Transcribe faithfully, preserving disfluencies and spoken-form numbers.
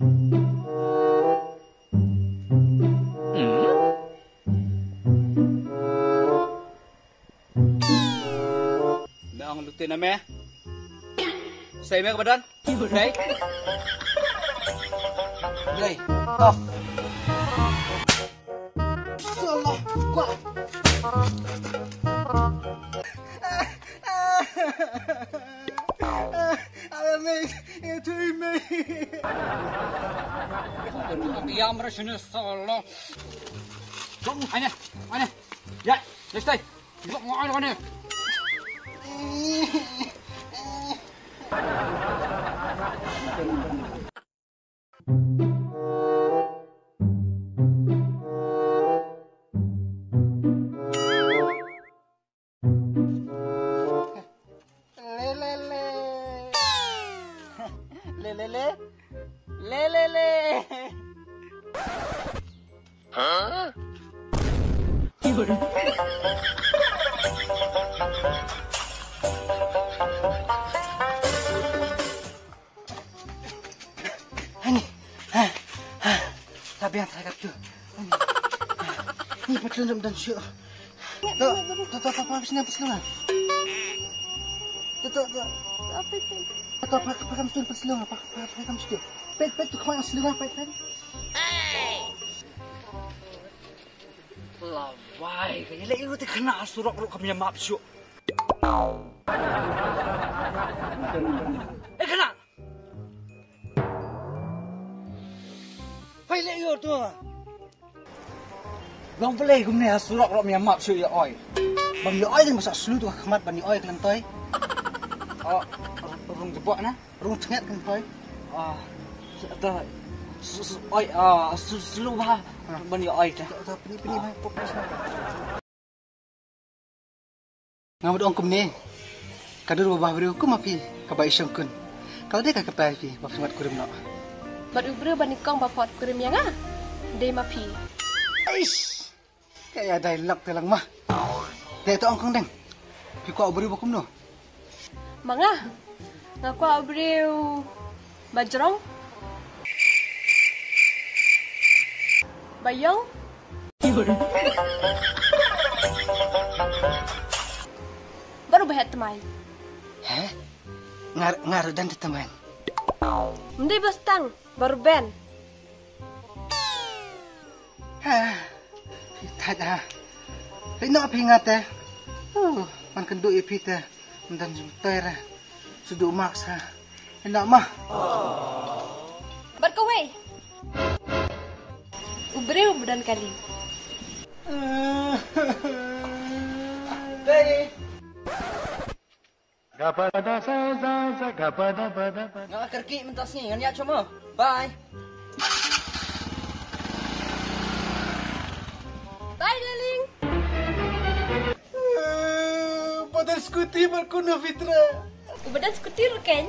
Me ong lute na me. Sei me ka badan. Sei. Blei. Tough. Salah. Gua. Ayo me, itu me. Yang merasa salah. Tunggu, aneh, aneh. Ya, let's stay. Jok mo ano ne. Le le le. Le le le. Le le le. Ani. Ha. Ha. Tabiang thagap tu. Ni patlun ram dan syu. To, to, to, to, pa sini patlun. To, to, to. Apa itu? To, pa, pa kam sini patlun, pa, pa, pa kam sini. Pet, pet, tu kemana sini, pet, pet. Lawai, ka ïaleh ïa u te khynnah surok ruh kam ïa map shuh. Eh, khynnah! Peit leh ïa u te. Long balei kumne ha surok ruh kam ïa map shuh ïa oi. Bam ïa oi te masa slu tu ha khmat ban ïa oi khlem toi. Oh, rung jubok na. Rung tnget kan toi. Ah, ta, su, su, oi, ah, su, su, lu ba. Ah. Ban ïa oi ta. Ta, ta, pini, pini, mai, pop, pop, pop. Nga mut ong kumne. Ka dur ba bah briew kum ma phi, kaba i shong kun. Ka dei ka kpa phi, ba phi mat kurim noh. Bad u briew ba nyngkong ba phot kurim ïa nga. Dei ma phi. Aish. Ka ïa dialogue te lang ma. Te to ong kong deng. Phi kwah u briew ba kumno? Ma nga. Nga kwah u briew ba jrong. Ba ïong. Bad uba heh tmai. He? Nga, nga ruh don te tymmen. Ym dei ba stang, ba rben. Ha, phi thait ha. Phi noh phi nga te. Uh, man kynduh ïa phi te. Ym don jingtoi re. Shu duh mask ha. Phi noh ma. Bad kawei. U briew ba don kali. Baby. Nga la kyrkieh mynta sngi, ngan ïaid sha mo. Bye. Bye, darling. Eh, ba don skuti bad kumno phi treh? Ba don skuti ruh keiñ.